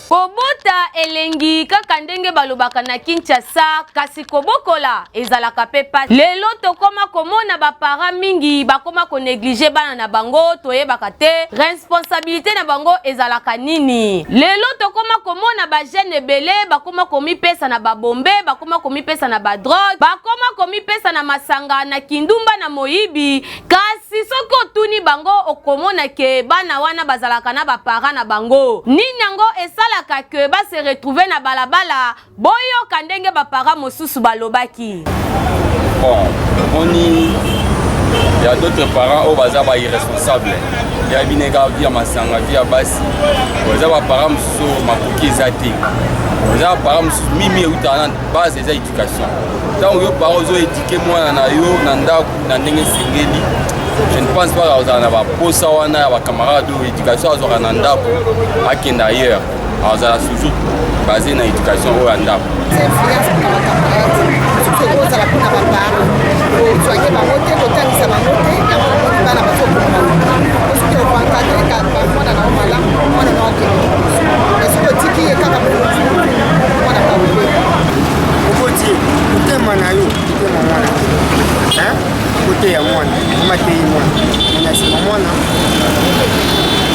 Kobota elengi kaka ndenge balobaka na Kinshasa, kasi kobokola ezalaka pe pasi. Lelo tokoma komona ba parents mingi bakoma ko negliger bana na bango, toyebaka te responsabilite na bango ezalaka nini. Lelo tokoma komona ba jeunes ebele bakoma komipesa na ba bombe, bakoma komipesa na ba drogue, bakoma komipesa na masanga, na kindumba, na moyibi. Kasi soki otuni bango okomona ke bana wana bazalaka na ba parents na bango. Nini yango esalaka que ba se retrouver na balabala? Boyoka ndenge ba parents mosusu balobaki. Bon, omoni ya d'autres parents oyo baza ba irresponsable ya bino kaka vie ya masanga vie ya basi eza ba parents mosusu oyo makoki eza te eza ba parents mosusu mimi eutaka na base eza éducation ntango yo parent ozo éduke mwana na yo na ndako na ndenge esengeli je ne pense pas kozala na baposa wana ya bacamarade oyo éducation azwaka na ndako akende ailleurs azala toujours basé na éducation oyo ya ndako kozala mpona baparent kozwake bango te kotangisa bango te yango namoni bana bazokoma soki okoencadre mwana na yo malamu mwana na yo akende liboso mais soki otiki ye kaka mwana kaobe oboti motema na yo motema mwana te koteya mwana mama ateyi mwana me na nsima mwana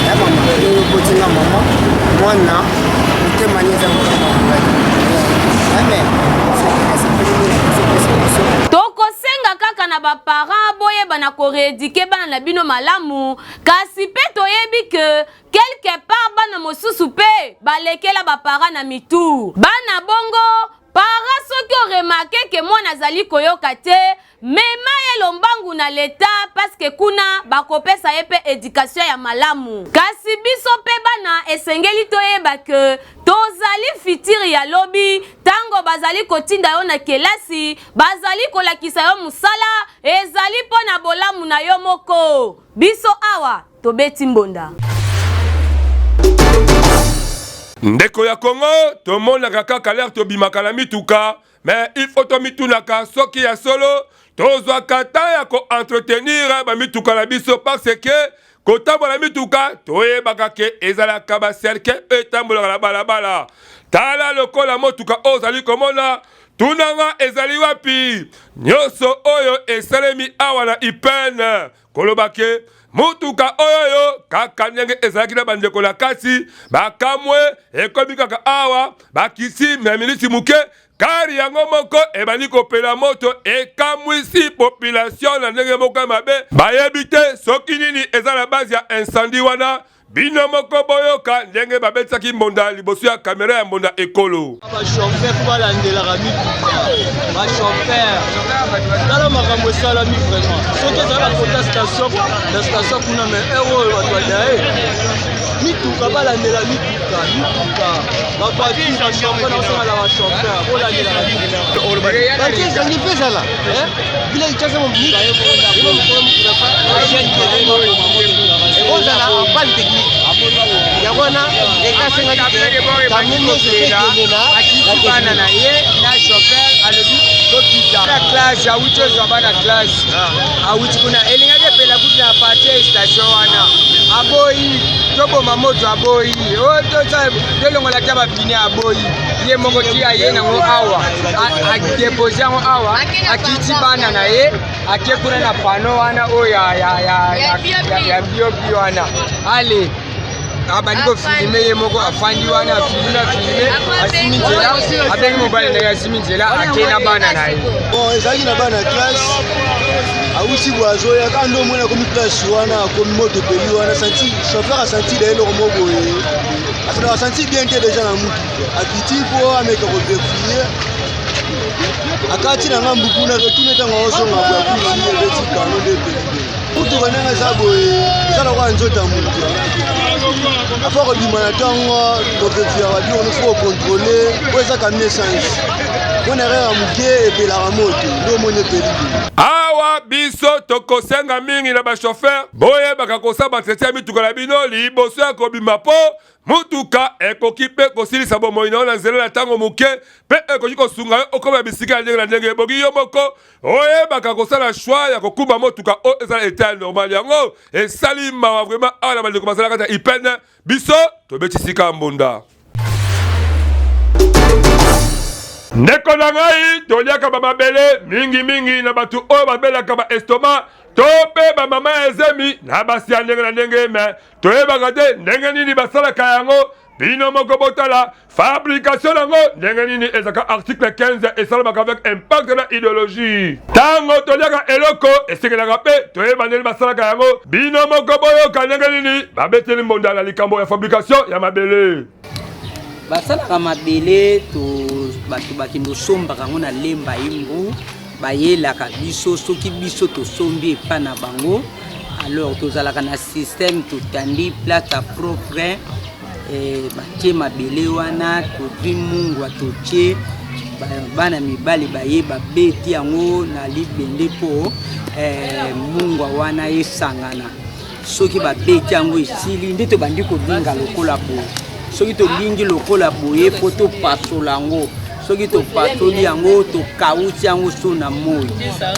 ya mama oyo oboti nga mama mwana motema ni eza motema ngai amen Tokosenga kaka na ba parents boyeba na ko reeduquer bana na bino malamu, kasi pe toyebi que quelque part bana mosusu pe balekela ba parents na mitu. Bana bongo, parent soki o remarquer que mwana azali koyoka te, mema ye lombangu na l'etat parce que kuna bakopesa ye pe education ya malamu. Kasi biso pe bana esengeli toyeba que tozali futur ya lobi, tango bazali kotinda yo na kelasi, bazali kolakisa yo mosala, ezali po na bolamu na yo moko. Biso awa tobeti mbonda. Ndeko ya Congo, tomonaka kaka l'heure tobimaka na mituka, mais il faut tomitunaka soki ya solo tozwaka temps ya ko entretenir ba mituka na biso parce que kotambola mituka toyebaka ke ezalaka ba cercueil oyo etambolaka na balabala. Tala lokola motuka oyo ozali komona, tuna nga ezali wapi? Nyonso oyo esalemi awa na IPN Koloba ke motuka oyoyo kaka ndenge ezalaki na bandeko na kati bakamwe, ekomi kaka awa bakiti na miniti moke kari yango moko ebandi kopela moto, ekamwisi population na ndenge moko ya mabe. Bayebi te soki nini eza na base ya incendie wana. Bino moko boyoka ndenge babetisaki mbonda liboso ya kamera ya mbonda ekolo. Ba chauffeur faut balandelaka mituka, ba chauffeur tala makambo esalami vraiment. Soki ezala kota station na station kuna mais heure oyo bato badaye mituka balandela mituka mituka ba voiture ba chauffeur naosala na ba chauffeur bolandelaka mituka. Bati ezangi mpe ezala vile Kinshasa ekozala en panne technique yango wana leta asengaki ke camion nyonso ekende na bana na ye na chauffeur alobi tokita na classe awuti ozwa bana classe ah. awuti kuna elingaki epela kutu na partie ya station wana aboyi toboma moto aboyi oh, tolongola ata bapine aboyi ye moko ti aye nango awa adepose yango awa akiti bana na ye ake kuna na pano wana oyo ya biobi wana ale abandi kofilime ye moko afandi wana afilime afilime asimi nzela abengi mobali na ye asimi nzela ake na bana na ye bon ezalaki na bana ya classe awuti boye azoya kaka nde omoni akomi place wana akomi moto epeli wana santi chauffeur asanti da eloko moko boye asanti bien te deja na mutu akiti mpo ameka koverifie akati na ngambu kuna retune ntango azonga boye akuti ebeti kano nde epeli boye. Motuka ndenge eza boye eza lokola nzoto ya moto afa kobima na ntongo kovefiaka biloko nyonso kokontrole po eza camion essence mpo na erreur ya moke epelaka moto nde omoni epeli boye. Awa biso tokosenga mingi na bachauffeur boyebaka kosala baentretien ya mituka na bino liboso ya kobima mpo Motuka ekoki mpe kosilisa bomoi na yo na nzela na ntango moke mpe ekoki kosunga yo okoma bisika ya ndenge na ndenge. Ebongi yo moko oyebaka kosala choix ya kokumba motuka oyo ezala etat ya normal. Yango esali mawa vraiment awa na bandeko bazala kati ya IPN. Biso tobeti sika mbonda. Ndeko na ngai, toliaka ba mabele mingi mingi na bato oyo babelaka ba estomac to mpe ba mama ya zemi na basi ya ndenge na ndenge me toyebaka te ndenge nini basalaka yango. Bino moko botala fabrication yango ndenge nini ezalaka. Article 15 esalamaka avec impact na idéologie. Ntango toliaka eloko esengelaka mpe toyeba ndenge basalaka yango. Bino moko boyoka ndenge nini babeteli mbonda na likambo ya fabrication ya mabele. Basalaka mabele to bato bakende osombaka yango na Lemba Imbu, bayelaka biso soki biso tosombi epa na bango. Alors tozalaka na système, totandi plate propre, batie mabele wana, tozwi mungwa totie, bana mibali baye babeti yango na libende mpo mungwa wana esangana. Soki babeti yango esili nde tobandi kolinga lokola boye. Soki tolingi lokola boye mpo topasola yango, soki topasoli yango tokauti yango so na moi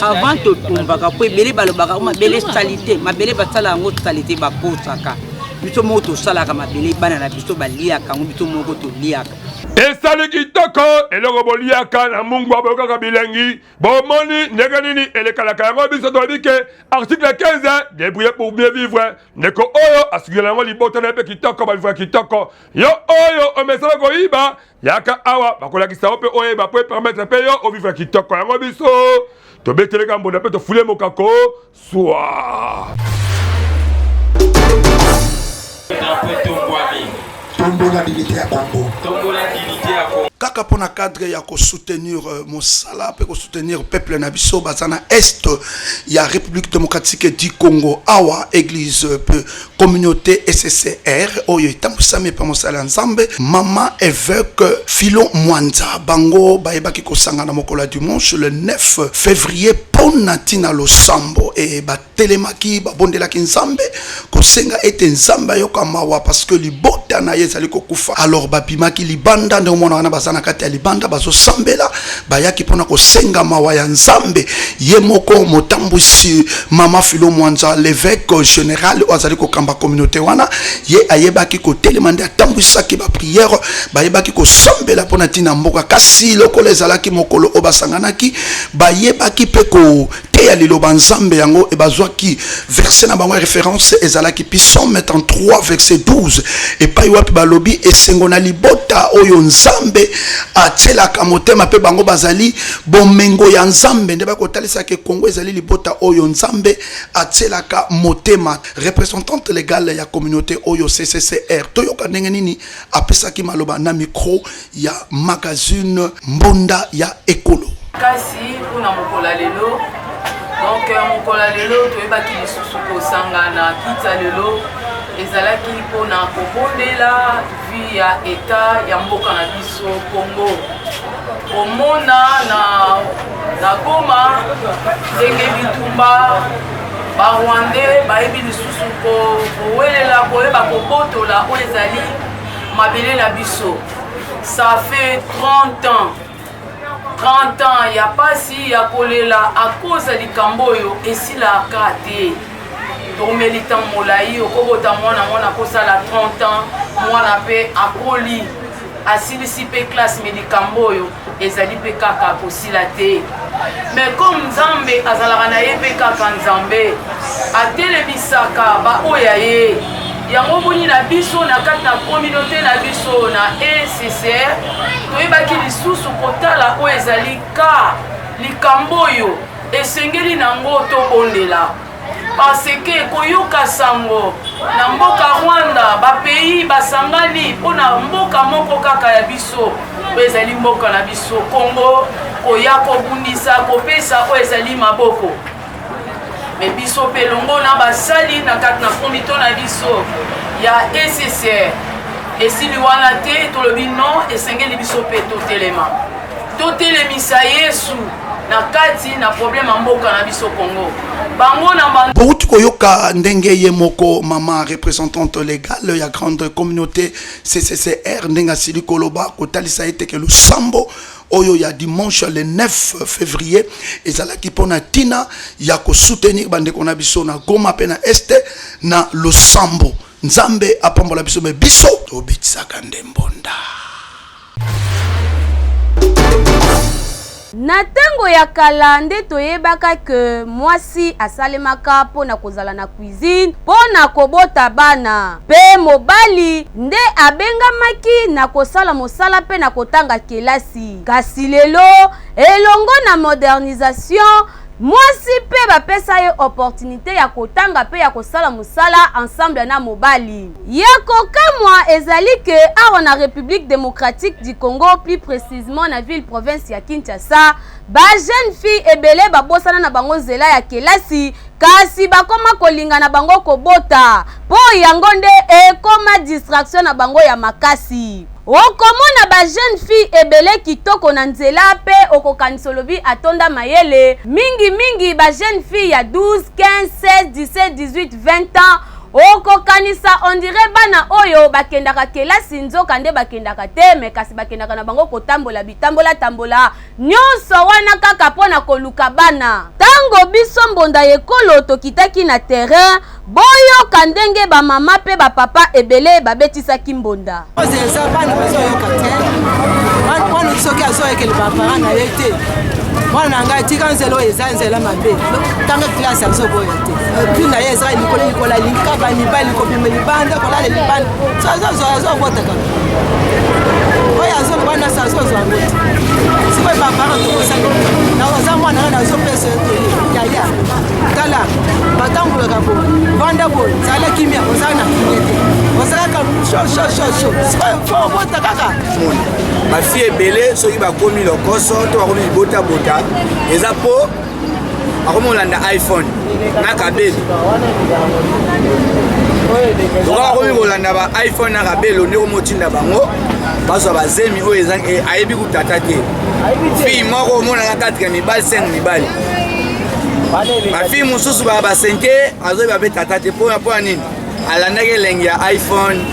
avant totumbaka, mpo ebele balobaka mabele salite, mabele basala yango salite, bakosaka. Biso moko tosalaka mabele, bana na biso baliaka yango, biso moko toliaka. Esali kitoko eloko boliaka na mungwa, boyokaka bilengi, bomoni ndenge nini elekalaka yango. Biso tolobi ke article 15 débrouiller pour bien vivre. Ndeko oyo asukela yango libota na ye mpe kitoko, bavivre kitoko. Yo oyo omesana koyiba, yaka awa bakolakisa yo mpe oyeba mpo epermettre mpe yo ovivre kitoko. Yango biso tobeteleka mbonda mpe tofule mokako swa. Tombola dignité ya Congo. Kaka mpo na cadre ya kosoutenir mosala mpe kosoutenir peuple na biso baza na est ya République démocratique du Congo. Awa église mpe communauté SCCR oyo etambwisami epa mosala ya Nzambe mama évêque Philo Mwanza, bango bayebaki kosangana mokolo ya dimanche le 9 février mpo na ntina losambo e batelemaki, babondelaki Nzambe kosenga ete Nzambe ayoka mawa parce que libota na ye ezali kokufa. Alors babimaki libanda, ndenge omona wana baza na kati ya libanda bazosambela, bayaki mpona kosenga mawa ya Nzambe. Ye moko motambwisi mama Philo Mwanza, l'évêque général oyo azali kokamba communauté wana, ye ayebaki kotelema nde atambwisaki baprière, bayebaki kosambela mpona ntina mboka. Kasi lokola ezalaki mokolo oyo basanganaki, bayebaki mpe koteya liloba Nzambe. Yango ebazwaki verset na bango ya référence, ezalaki Psaume 33 verset 12, epai wapi balobi esengo na libota oyo Nzambe atielaka motema mpe bango bazali bomengo ya Nzambe. Nde bakotalisaka Kongo ezali libota oyo Nzambe atielaka motema. Représentante légale ya communauté oyo CCCR, toyoka ndenge nini apesaki maloba na micro ya magazine Mbonda ya Ekolo. Kasi mpona mokolo ya lelo, donc mokolo ya lelo toyebaki lisusu kosangana kita lelo ezalaki mpona kobondela vie ya etat ya mboka na biso Congo. Komona na Goma ndenge bitumba, barwandais bayebi lisusu kowelela koyeba kobotola oyo ezali mabele na biso. Ça fait 30 ans, 30 ans ya pasi ya kolela à cause ya likambo oyo esilaka te. Tomeli ntango molai, okobota mwana, mwana akosala 30 ans, mwana mpe akoli, asilisi mpe classe, me likambo oyo ezali mpe kaka kosila te. Mais comme Nzambe azalaka na ye mpe kaka Nzambe atelemisaka baoyo ya ye, yango moni na biso na kati na communauté na biso na ECCR toyebaki lisusu kotala oyo ezali ka likambo oyo esengeli nango tobondela, parce que koyoka sango na mboka Rwanda, bapays basangani mpona mboka moko kaka ya biso oyo ezali mboka na biso Congo, koya kobundisa, kopesa oyo ezali maboko. Mais biso mpe elongo na basali na kati na komito na biso ya ECCR, esili wana te, tolobi non, esengeli biso mpe totelema, totelemisa Yesu na kati na problème ya mboka na biso Congo. Bango na ba Bouti koyoka ndenge ye moko mama représentante légale ya grande communauté CCCR, ndenge asili koloba, kotalisa ete ke losambo oyo ya dimanche le 9 février ezalaki mpona ntina ya kosoutenir bandeko na biso na Goma mpe na Est na losambo. Nzambe apambola biso, me biso tobetisaka nde mbonda. Na ntango ya kala nde toyebaka ke mwasi asalemaka mpo na kozala na cuisine mpo na kobota bana, mpe mobali nde abengamaki na kosala mosala mpe na kotanga kelasi. Kasi lelo, elongo na modernisation, mwasi mpe bapesa ye opportunite ya kotanga mpe ya kosala mosala ensemble na mobali. Ya kokamwa ezali ke awa na Republique Democratique du Congo, plus precisement na ville province ya Kinshasa, ba jeunes filles ebele babosana na bango nzela ya kelasi, kasi bakoma kolinga na bango kobota mpo yango nde ekoma distraction na bango ya makasi. Okomona ba jeunes filles ebele kitoko na nzela mpe okokanisa olobi atonda mayele, mingi mingi ba jeunes filles ya 12, 15, 16, 17, 18, 20 ans, okokanisa on dirait bana oyo bakendaka kelasi, nzoka nde bakendaka te, mais kasi bakendaka na bango kotambola bitambola tambola, nyonso wana kaka mpo na koluka bana. Tango biso mbonda ya ekolo tokitaki na terrain, boyoka ndenge ba mama mpe ba papa ebele babetisaki mbonda. Eza bana bazoyoka te, mwana soki azoyekela baparent na ye te, mwana na ngai tika nzela oyo eza nzela mabe, tanga classe, azoboya te. Epuis na ye eza likolo likolo, alingi kaka bamibali, kobima libanda, kolala libanda, so azozwa, azobota kaka oyo azoloba nyonso, azozwa yango te. Sikoyo baparent tokosala, naza mwana nga nazopesa yo toli, yaya, tala batangolaka boye, vanda boye, zala kimia, ozala na kimia te, ozalaka shoshoshosho, sikoyo fo obota kaka. Bafille ebele soki bakomi lokoso to bakomi bibotabota, eza mpo akomi kolanda iPhone na kabelo. Lokola akomi kolanda ba iPhone na kabelo, nde komotinda bango bazwa bazemi oyo ayebi kutata te. Fille moko omonaka 4 mibali, 5 mibali. Bafille mosusu baya basente, azoyeba mpe tata te. Mpona mpona nini? Alandaki elengi ya iPhone,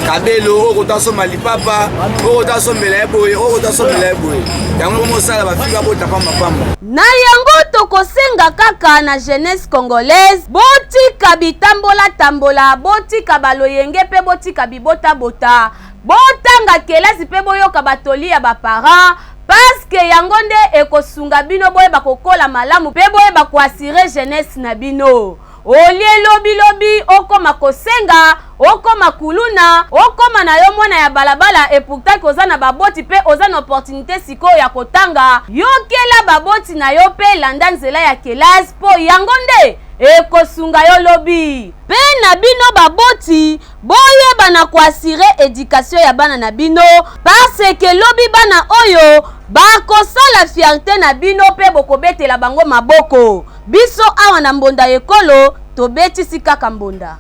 kabelo oyo kota asomba lipapa, oyo kota asombela ye boye, oyo kota asombela ye boye, yango komosala bafille babota pambapamba. Na yango tokosenga kaka na jeunesse congolaise, botika bitambola-tambola, botika baloyenge mpe botika bibotabota, botanga kelasi mpe boyoka batoli ya baparent, paske yango nde ekosunga bino boyeba kokola malamu mpe boyeba koassurer jeunesse na bino. Olie lobi lobi okoma kosenga, okoma kuluna, okoma na yo mwana ya balabala, et pourtant que oza na baboti mpe oza na opportunité sikoyo ya kotanga. Yokela baboti na yo mpe landa nzela ya kelasi mpo yango nde ekosunga yo lobi. Mpe na bino baboti, boyeba na koassurer education ya bana na bino, parce que lobi bana oyo bakosala fierté na bino mpe bokobetela bango maboko. Biso awa na mbonda ekolo tobetisi kaka mbonda.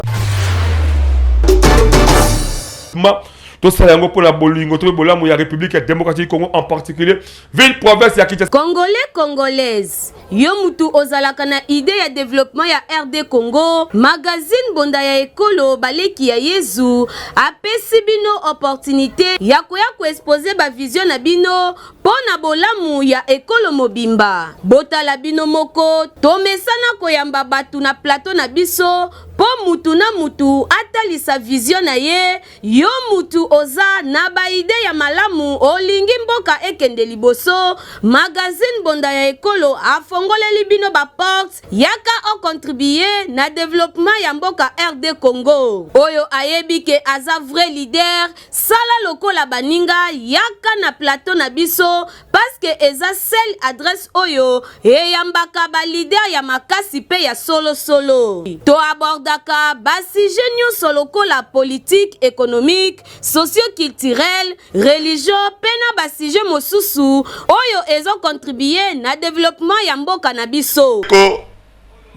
Ma tosala yango mpo na bolingo to mpe bolamu ya République ya Démocratique du Congo, en particulier ville province ya Kinshasa. Congolais, Congolaise, yo mutu ozalaka na idée ya développement ya RD Congo, magazine Mbonda ya Ekolo Baleki ya Yezu apesi bino opportunité ya koya koexposer ba vision na bino mpo na bolamu ya ekolo mobimba. Botala bino moko, tomesana koyamba bato na plateau na biso mpo mutu na mutu atalisa vision na ye. Yo mutu oza na ba idee ya malamu, olingi mboka ekende liboso, magazine Mbonda ya Ekolo afongoleli bino ba porte, yaka o contribuer na developpement ya mboka RD Congo. Oyo ayebi ke aza vrai leader, sala lokola baninga, yaka na plateau na biso, parce que eza seule adresse oyo eyambaka ba leader ya makasi pe ya solo solo. To abordaka ba sujet nyonso lokola politique, économique, socio-culturel, religion pe na ba sujet mosusu oyo ezo contribuer na developpement ya mboka na biso. Ko.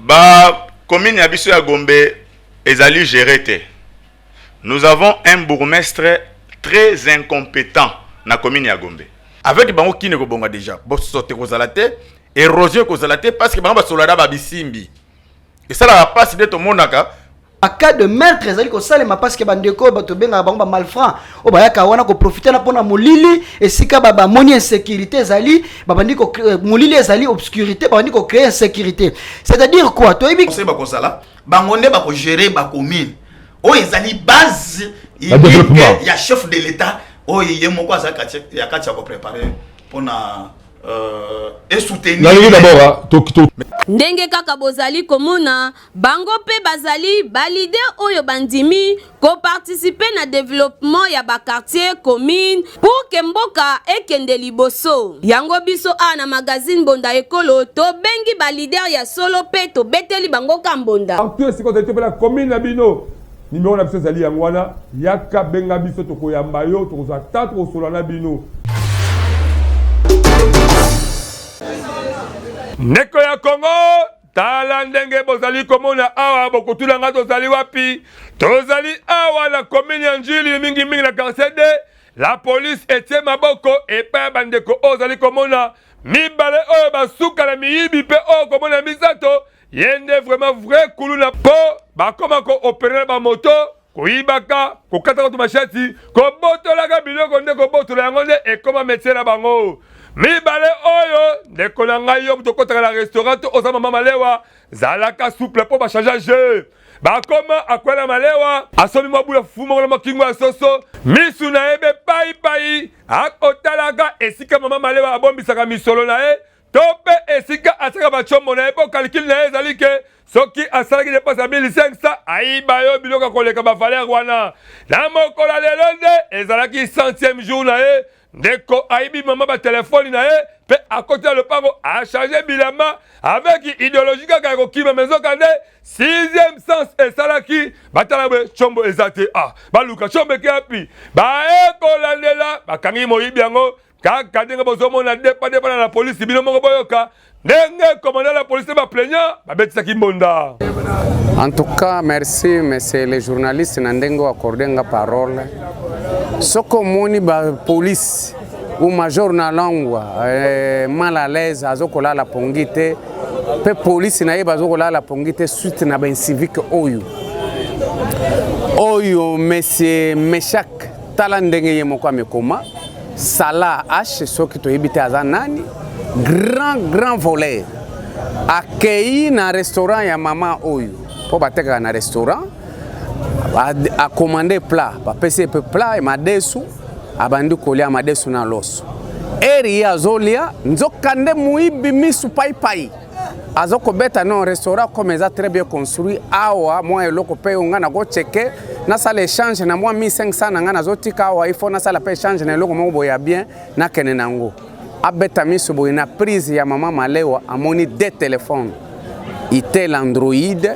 Ba commune ya biso ya Gombe ezali gere te. Nous avons un bourgmestre très incompetent na commune ya Gombe. Avec bango kin ekobonga dejà bosoto ekozala te erosion ekozala te parce que bango basolada ba bisimbi esalaka pasi nde tomonaka Ba cas de meurtre ezali kosalema parce que bandeko oyo bato tobengaka bango ba malfrats oyo bayaka wana koprofite na mpona molili esika bamoni insécurité ezali babandi ko molili ezali obscurité babandi kocree insécurité c'est-à-dire quoi toyebi conseil bakozala bango nde bakogere bacommune oyo ezali base unique ya chef de l'état oyo ye moko aza ya kati ya koprépare mpona euh, esoutenir nalingi d'abord to, to... Ndenge kaka bozali komona, bango pe bazali ba leader oyo bandimi ko participer na developpement ya ba quartiers, communes pour que mboka ekende liboso. Yango biso awa na magazine Mbonda Ekolo tobengi ba leader ya solo pe tobeteli bango ka mbonda. Partout esika ozali to pe na commune na bino, numero na biso ezali yango wana, yaka benga biso tokoyamba yo, tokozwa temps tokosolola na bino. Ndeko ya Congo, tala ndenge bozali komona awa, bokotuna nga tozali wapi? Tozali awa na commune ya Ndjili, mingi mingi na quartier D. La police etie maboko epai ya bandeko oyo ozali komona mibale oyo basuka na miyibi mpe oyo komona misato ye nde vraiment vrai kuluna mpo bakoma ko opere na bamoto koyibaka kokataka bato mashati kobotolaka biloko nde kobotola yango nde ekoma metie na bango mibale oyo ndeko na ngai yo moto okotaka na restaurant to oza mama malewa zalaka souple mpo bachange jeu bakoma akwela malewa asombi mwa bula fufu moko na makingo ya soso misu na ye bepaipai akotalaka esika mama malewa abombisaka misolo na ye to mpe esika atiaka bacombo na ye mpo kalikili na ye ezali ke soki asalaki depense ya 1500 ayiba yo biloko ya koleka bavalere wana. Na mokolo ya lelo nde ezalaki centième jour na ye, ndeko ayibi mama batelefone na ye mpe akoti na lopango achange bilamba avec ideologie kaka ya kokima, me nzoka nde sixième sens esalaki batala boye combo eza te. Ah, baluka combo eke wapi? Baye kolandela bakangi moyibi yango Kaka ndenge bozomona depa depa na la police, bino moko boyoka ndenge commandant la police ba plaignant babetisaki mbonda. En tout cas, merci monsieur le journaliste na ndenge o accordé nga parole. Soko omoni ba police ou major na langwa eh, mal à l'aise azokolala pongi te mpe polisi na ye bazokolala pongi te suite na ba incivique oyo oyo monsieur Meshak Tala ndenge ye moko amikoma Salah H soki toyebi te aza nani, grand grand voleur. Akei na restaurant ya mama oyo mpo batekaka na restaurant, akomande plat, bapesi ye mpe plat madesu, abandi kolia madesu na loso. Eri ye azolia, nzokande moyibi misu paipai aza kobeta non restaurant comme eza très bien construit awa mwa eloko mpe nga nakocheke nasala échange na mwa 1500 na nga nazotika awa il faut nasala mpe échange na eloko moko boye ya bien nakende na yango abeta miso boye na prise ya mama malewa amoni de telefone itel android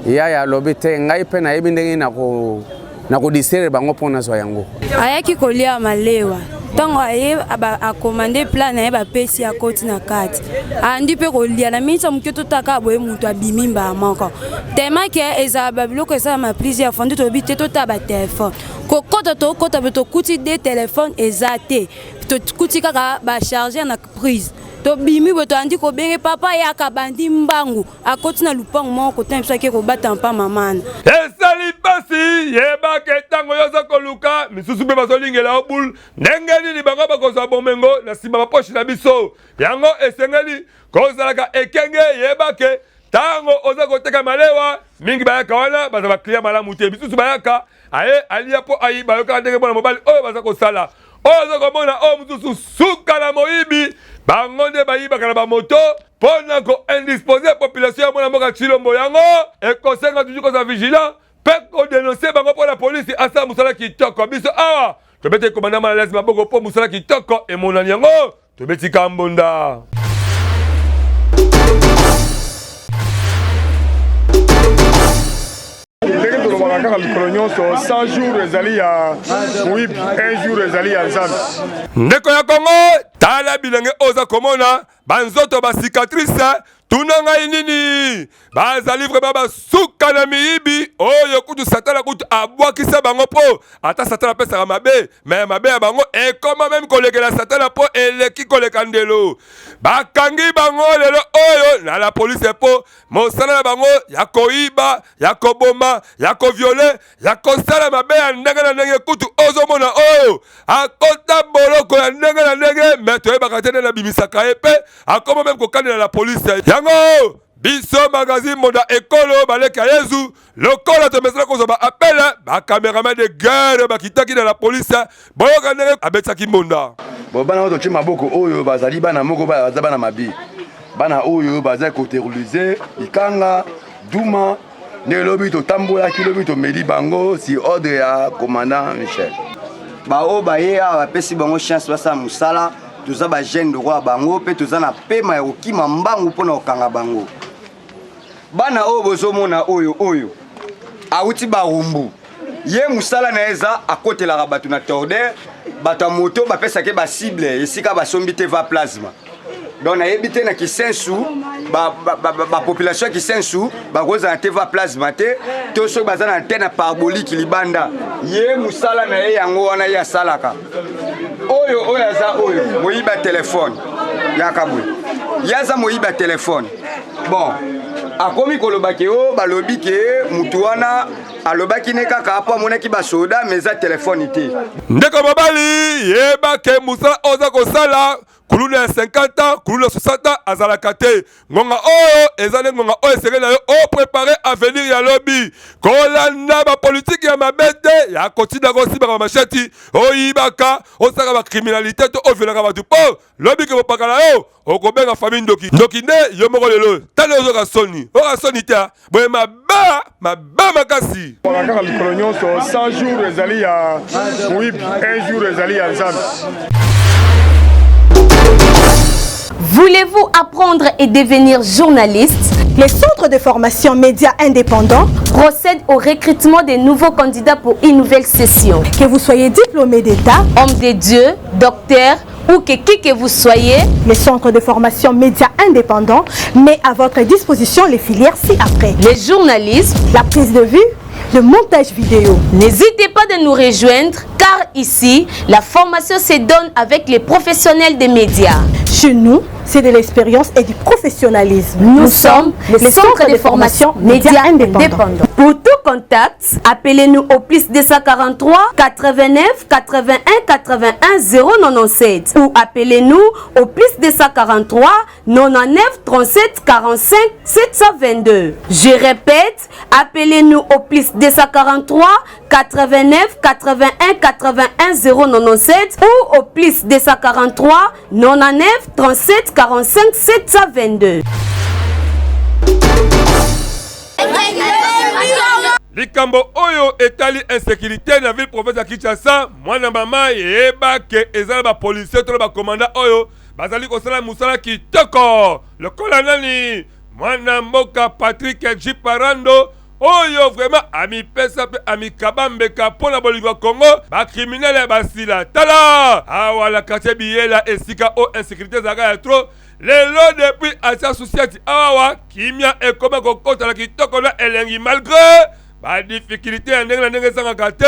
yaya alobi te ngai mpe nayebi ndenge nako nakodistraire bango mpo nazwa yango. Ayaki kolia malewa ntango aye akomande plat na ye bapesi akoti na kati andi mpe kolia na miniti ya moke totaka boye moto abimi mbala moko tellement ke ezala babiloko esalama plusieurs fois nde tolobi te totala batelefone kokota tokota mpe tokuti de telefone eza te tokuti kaka bacharger na prise tobimi boye toyandi kobenge papa yaka bandi mbangu akoti na lupango moko kotana biso ake kobata mpa mamana. Esali mpasi, yeba ke ntango yo oza koluka, misusu mpe bazolingela yo boule. Ndenge nini bango bakozwa bomengo na nsima bapoche na biso? Yango esengeli kozalaka ekenge. Yeba ke ntango oza koteka malewa, mingi bayaka wana baza ba client malamu te, misusu bayaka aye alia mpo ayiba yo, kaka ndenge mwana mobali oyo baza kosala. Oyo oza komona oyo mosusu suka na moyibi, bango nde bayibaka na bamoto mpo na ko indisposer population ya mwana mboka Tshilombo. Yango ekosenga toujours kozala vigilant mpe kodenonse bango mpo na polisi asala mosala kitoko. Biso awa tobeti komanda malalazi maboko mpo mosala kitoko emonani, yango tobeti kambonda. Ndenge tolobaka kaka mikolo nyonso, 100 jours ezali ya moyibi, 1 jour ezali ya Nzambe. Ndeko ya Kongo, tala bilenge oyo oza komona banzoto ba cicatrice. Tuna ngai nini? Bazali vraiment basuka na miyibi oyo kutu Satana kutu abwakisa bango mpo ata Satana apesaka mabe, me mabe ya bango ekoma meme kolekela Satana mpo eleki koleka ndelo. Bakangi bango lelo oyo na la police mpo mosala na bango ya koyiba, ya koboma, ya koviole, ya kosala mabe ya ndenge na ndenge. Kutu ozomona oyo akota boloko ya ndenge na ndenge, me toyebaka te nde nabimisaka ye mpe akoma meme kokanela la police yango. Biso magazine Monda Ekolo baleki ya Yezu, lokola tomesana kozwa ba appel, ba cameraman de guerre bakitaki na la police. Boyoka ndenge abetisaki mbonda. Bon, bana oyo totie maboko oyo bazali bana moko baza bana mabe, bana oyo baza koterroriser Ikanga Duma. Nde lobi totambolaki, lobi tomeli bango si ordre ya commandant Michel. Baoyo baye awa bapesi bango chance basala mosala, toza ba jeune lokola bango mpe toza na pema ya kokima mbangu mpo na kokanga bango. Bana oyo bozomona oyo oyo awuti Barumbu, ye mosala na ye eza akotelaka bato na torder, bato ya moto bapesaka ye basible esika basombi te va plasma. Donc nayebi te na Kisensu bapopulation ya Kisensu bakozala te va plasma te, to soki baza na antenne parabolique libanda. Ye mosala na ye yango wana ye asalaka. Oyo oyo aza oyo moyibi ya telefone yaka boye, ye aza moyibi ya telefone. Bon, akomi koloba ke o balobi ke mutu wana alobaki ne kaka mpo amonaki basoda, mais eza telefone te. Ndeko mobali, yeba ke mosala oza kosala, kuluna ya 50 ans, kuluna ya 60 ans azalaka te. Ngonga oyo eza nde ngonga oyo esengeli na yo oprepare avenir ya lobi. Kolanda bapolitiki ya mabe te ya kotinda kosimbaka bamasheti, oyibaka, osalaka bacriminalité to oviolaka bato, mpo lobi ke mopaka na yo okobenga famille ndoki. Ndoki nde yo moko. Lelo tala ozoka soni, oyoka soni te boye, mabe mabe makasi. Kaka mikolo nyonso 100 jours ezali ya moyibi, 1 jour ezali ya Nzambe. Voulez-vous apprendre et devenir journaliste? Les centres de formation médias indépendants procèdent au recrutement des nouveaux candidats pour une nouvelle session. Que vous soyez diplômé d'État, homme de Dieu, docteur ou que qui que vous soyez, les centres de formation médias indépendants met à votre disposition les filières ci-après. Les journalistes, la prise de vue, le montage vidéo. N'hésitez pas de nous rejoindre car ici, la formation se donne avec les professionnels des médias. Chez nous, c'est de l'expérience et du professionnalisme. Nous, sommes le centre de formation médias indépendants. Pour tout contact, appelez-nous au plus 243 89 81 81 097 ou appelez-nous au plus 243 99 37 45 722. Je répète, appelez-nous au plus 243 89 81 81 097 ou au plus 243 99 37 45 722. Likambo oyo etali insécurité na ville province ya Kinshasa, mwana mama, yeba ke eza na bapolisier to na bakomanda oyo bazali kosala mosala kitoko lokola nani, mwana mboka Patrick Jiparando oyo vraiment amipesa mpe amikaba mbeka mpo na bolingo ya Congo. Bacriminels ya basila tala awa na quartier Biyela, esika oyo insécurité ezalaka ya trop. Lelo depuis atia susiati awa, kimia ekoma kokota na kitoko na elengi, malgré badifficulté ya ndenge na ndenge ezangaka te.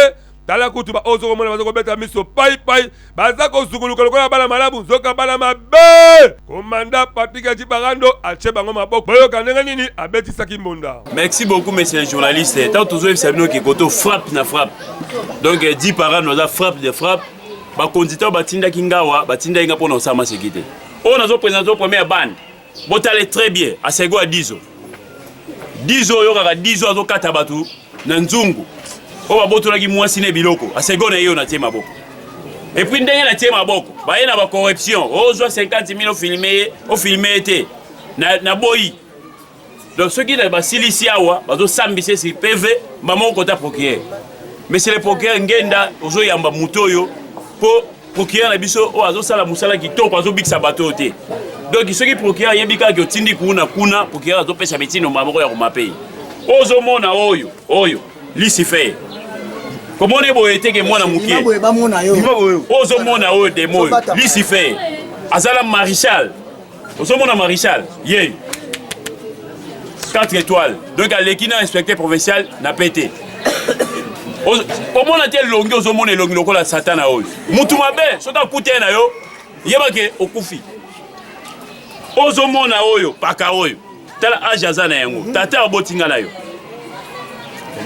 Tala kutu baoyo ozokomona baza kobeta miso paipai, baza kozunguluka lokola bana malamu, nzoka bana mabe. Komanda Patrick Jibarando atie bango maboko. Boyoka ndenge nini abetisaki mbonda. Merci beaucoup monsieur le journaliste. Tant tozoyebisa bino ke koto frappe na frappe, donc di parano aza frappe de frappe. Bakonzi ntango batindaki ngawa, batindaki nga mpona kosala maseki te. Oyo nazopresente première bande, botale très bien, asego ya dizo dizo, oyokaka dizo azokata bato na nzungu oyo babotolaki mwasi na biloko. Asego na ye oyo natie maboko, et puis ndenge natie maboko, baye na bacorruption, ozwa 50 000, ofilme ye, ofilme ye te, naboyi. Donc soki na basilisi awa, bazosambisa esi PV moko kota procureur. Monsieur le procureur Ngenda, ozoyamba moto oyo mpo procureur na biso oyo azosala mosala kitoko, azobikisa bato oyo te. Donc soki procureur ayebi kaka otindi kuna kuna, procureur azopesa mitindo moko ya komape oyo ozomona oyo oyo Lucifer komona boye teke mwana moke oyo ozomona oyo demo oyo Lucifer azala maréchal. Ozomona maréchal ye. 4 étoiles donc aleki na inspecteur provincial na pete. Omona te elongi, ozomona elongi lokola satana oyo. Mutu mabe soki akuti ye na yo, yeba ke okufi. Ozomona oyo paka oyo, tala age aza na yango, tata aboti nga na yo.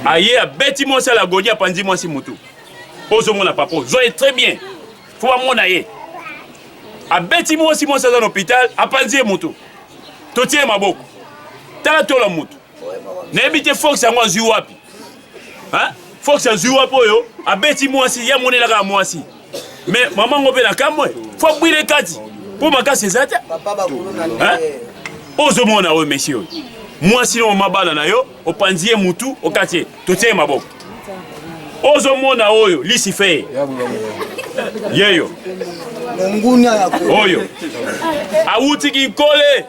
Aye abeti mwasi alagoni, apanzi mwasi mutu. Ozomona papa, ozwa ye très bien, fo bamona ye. Abeti mwasi, mwasi aza na hôpital, apanzi ye mutu. Totie ye maboko. Tala tola mutu. Nayebi te Fox yango azwi wapi. Hein? Fox azwi wapi oyo abeti mwasi, ye amonelaka ya mwasi. Mais mama ngo mpe na kamwe, fo abwile kati mpo makasi eza te. Hein? Ozomona oyo monsieur oyo. Mwasi na mama bana na yo, opanzi ye mutu, okati ye, totie ye maboko. Ozomona oyo Lucifer. Yeyo. Oyo. Awuti kinkole.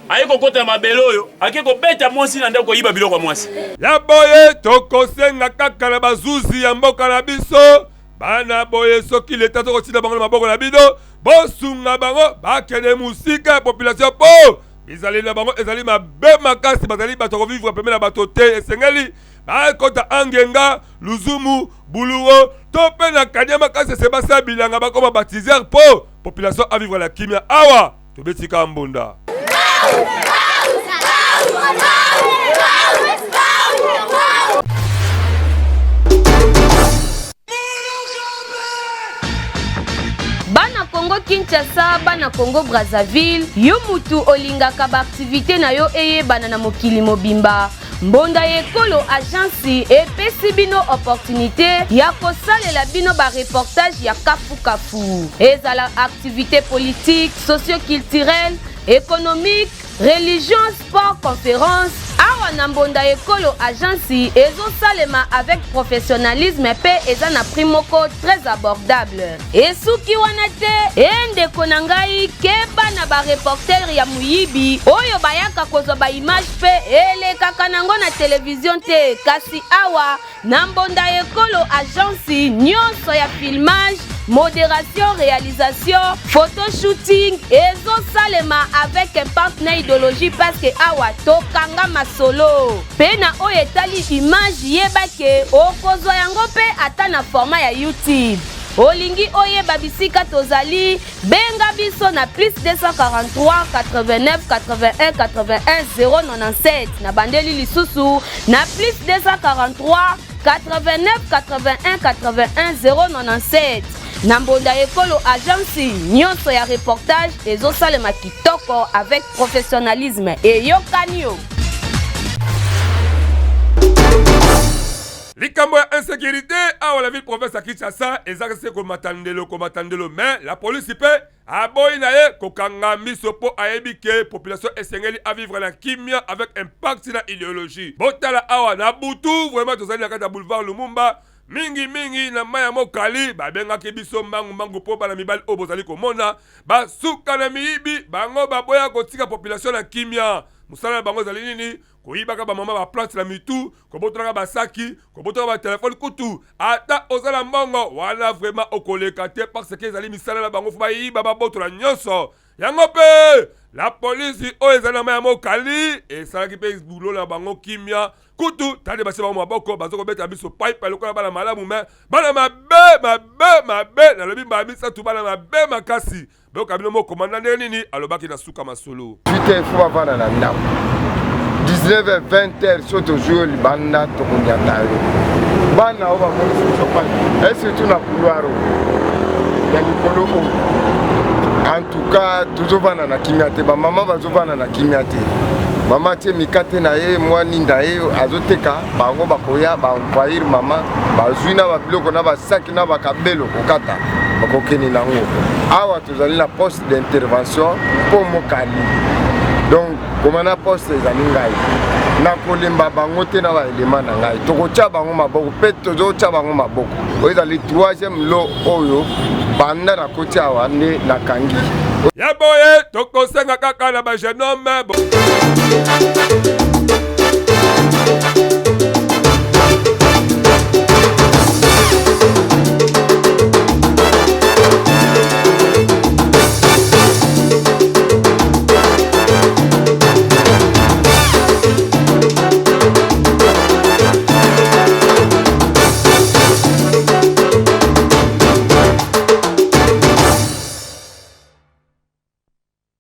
Aye kokota mabele oyo, ake kobeta mwasi na ndako, koyiba biloko ya mwasi. Ya boye tokosenga kaka na bazuzi ya mboka na biso, bana boye soki leta tokotinda bango na maboko na bino, bosunga bango bakende mosika ya population po bizaleli na bango ezali mabe makasi, bazali bato ya kovivre pembeni na bato te. Esengeli bakota Angenga, Luzumu, Buluwo to mpe na Kaniama Kasese, basala bilanga, bakoma baptiseur po population avivre na kimia. Awa tobeti kaka mbonda. Bana Congo Kinshasa, bana Congo Brazzaville, yo mutu olingaka ba activité na yo eyebana na mokili mobimba, Mbonda ya Ekolo Agence epesi bino opportunité ya kosalela bino ba reportage ya kafu kafu. Ezala activité politique, socio-culturelle, économique, religion, sport, conférence, awa na Mbonda Ekolo Agence ezosalema avec professionnalisme pe eza na prix moko très abordable. Esuki wana te, e ndeko na ngai, keba na ba reporter ya moyibi oyo bayaka kozwa ba image pe elekaka nango na television te, kasi awa na Mbonda Ekolo Agence nyonso ya filmage, moderation, realisation, photo shooting ezosalema avec impact na ideologie parce que awa tokanga masolo. Pe na oyo etali image yeba ke okozwa yango pe ata na format ya YouTube. Olingi oyeba bisika tozali, benga biso na plus 243 89 81 81 097. Na bandeli lisusu na plus 243 89 81 81 097. Na Mbonda Ekolo Agence nyonso ya reportage ezosalema kitoko avec professionnalisme. Eyokani yo. Likambo ya insécurité awa na ville province ya Kinshasa ezaka se komata ndelo, komata ndelo, mais la police pe aboyi na ye kokanga miso po ayebi ke population esengeli a vivre na kimia avec impact na idéologie. Botala awa na butu vraiment tozali na kati ya boulevard Lumumba, mingi mingi na mai ya Mokali, babengaki biso mbangu mbangu po bana mibali oyo bozali komona basuka na miyibi, bango baboya kotika population na kimia. Mosala na bango ezali nini? Koyibaka ba mama ba plante na mitu, kobotolaka ba saki, kobotolaka ba telefone, kutu ata oza na mbongo wana vraiment okoleka te parce que ezali misala na bango, fo bayiba babotola nyonso yango. Mpe la polisi oyo ezali na mai ya Mokali esalaki mpe bulo na bango kimia, kutu tande basi bango maboko baza kobeta biso paipai lokola bana malamu, me bana mabe mabe mabe, nalobi mbala misato, bana mabe makasi. Boyoka bino moko komanda ndenge nini alobaki na suka masolo. 18 heures fo bavanda na ndako, 19 20 heures so tozwi yo libanda tokonyata yo. Bana oyo bamonisi biso pasi, et surtout na couloir oyo ya likolo oyo, en tout cas tozovanda na kimia te, bamama bazovanda na kimia te. Mama atie mikate na ye, mwa ninda ye azoteka, bango bakoya baenvahir mama, bazwi na babiloko na basaki na bakabelo kokata, bakokende nango. Awa tozali na poste d'intervention mpo Mokali, donc koma na poste ezali ngai, nakolemba bango te na baelema na ngai, tokotya bango maboko mpe tozotya bango maboko. Oyo ezali troisième lot oyo banda nakoti awa nde nakangi. Ya boye tokosenga kaka na ba jeune homme.